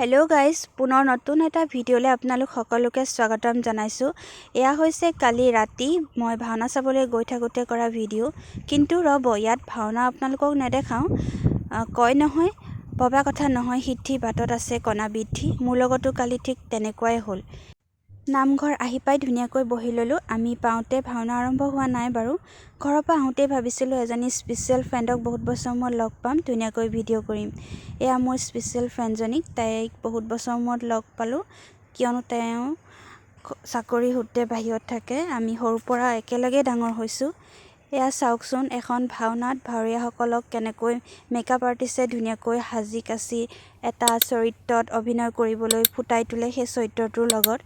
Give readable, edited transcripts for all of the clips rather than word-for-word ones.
Hello' guys, পুনৰ নতুন এটা ভিডিঅ'লৈ আপোনালোক সকলোকে স্বাগতম জনাইছোঁ। এয়া হৈছে কালি ৰাতি মই ভাওনা চাবলৈ গৈ থাকোঁতে কৰা ভিডিঅ'। কিন্তু ৰ'ব, ইয়াত ভাওনা আপোনালোকক নেদেখাওঁ। কয় নহয়, ভবা কথা নহয় সিদ্ধি, বাটত আছে কণা বৃদ্ধি। মোৰ লগতো কালি ঠিক তেনেকুৱাই হ'ল। নামঘৰ আহি পাই ধুনীয়াকৈ বহি ল'লোঁ। আমি পাওঁতে ভাওনা আৰম্ভ হোৱা নাই বাৰু। ঘৰৰ পৰা আহোঁতেই ভাবিছিলোঁ এজনী স্পেচিয়েল ফ্ৰেণ্ডক বহুত বছৰ মূৰত লগ পাম, ধুনীয়াকৈ ভিডিঅ' কৰিম। এয়া মোৰ স্পেচিয়েল ফ্ৰেণ্ডজনীক, তাইক বহুত বছৰ মূৰত লগ পালোঁ, কিয়নো তেওঁ চাকৰি সূত্ৰে বাহিৰত থাকে। আমি সৰুৰ পৰা একেলগে ডাঙৰ হৈছোঁ। এয়া চাওকচোন, এখন ভাওনাত ভাৱৰীয়াসকলক কেনেকৈ মেকআপ আৰ্টিষ্টে ধুনীয়াকৈ সাজি কাচি এটা চৰিত্ৰত অভিনয় কৰিবলৈ ফুটাই তোলে সেই চৰিত্ৰটোৰ লগত,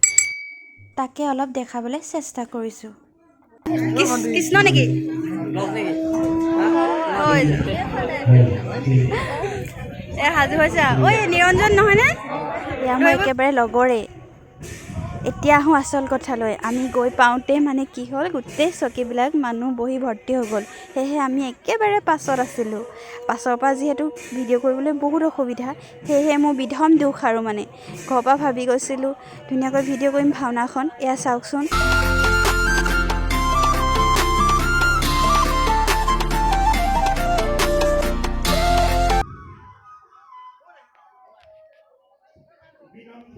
তাকে অলপ দেখাবলৈ চেষ্টা কৰিছোঁ। কৃষ্ণ নেকি? ঐ, এ সাজু হৈছে। ঐ নিৰঞ্জন নহয়নে? এয়া মোৰ একেবাৰে লগৰে। এতিয়া আহোঁ আচল কথালৈ। আমি গৈ পাওঁতে মানে কি হ'ল, গোটেই চকীবিলাক মানুহ বহি ভৰ্তি হৈ গ'ল। সেয়েহে আমি একেবাৰে পাছত আছিলোঁ। পাছৰ পৰা যিহেতু ভিডিঅ' কৰিবলৈ বহুত অসুবিধা, সেয়েহে মোৰ বিধম দুখ আৰু মানে ঘৰৰ পৰা ভাবি গৈছিলোঁ ধুনীয়াকৈ ভিডিঅ' কৰিম ভাওনাখন। এয়া চাওকচোন। বিনন্দ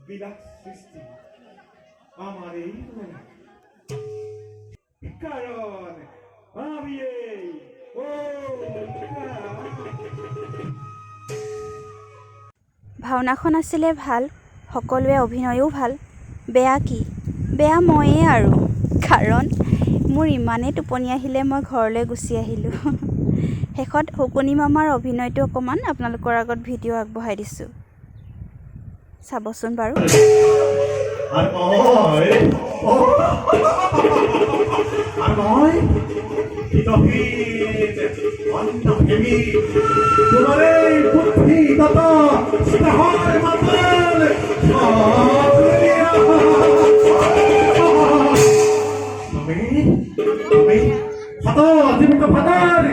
বিলাস সৃষ্টি আমাৰ এই মেলা, কাৰণ আমি এই ও ভাওনাখন আছিলে ভাল, সকলোৱে অভিনয়ো ভাল। বেয়া কি? বেয়া ময়ে আৰু, কাৰণ মোৰ ইমানেই টোপনি আহিলে মই ঘৰলৈ গুচি আহিলোঁ। শেষত শকুনি মামাৰ অভিনয়টো অকণমান আপোনালোকৰ আগত ভিডিঅ' আগবঢ়াই দিছোঁ, চাবচোন বাৰু। আর মই আর মই হিতহীন অন্নপ্রেমী তোমার এই বুদ্ধি তত স্নেহর মাতাল। তুমি তুমি ফাদর, জীবিত ফাদর।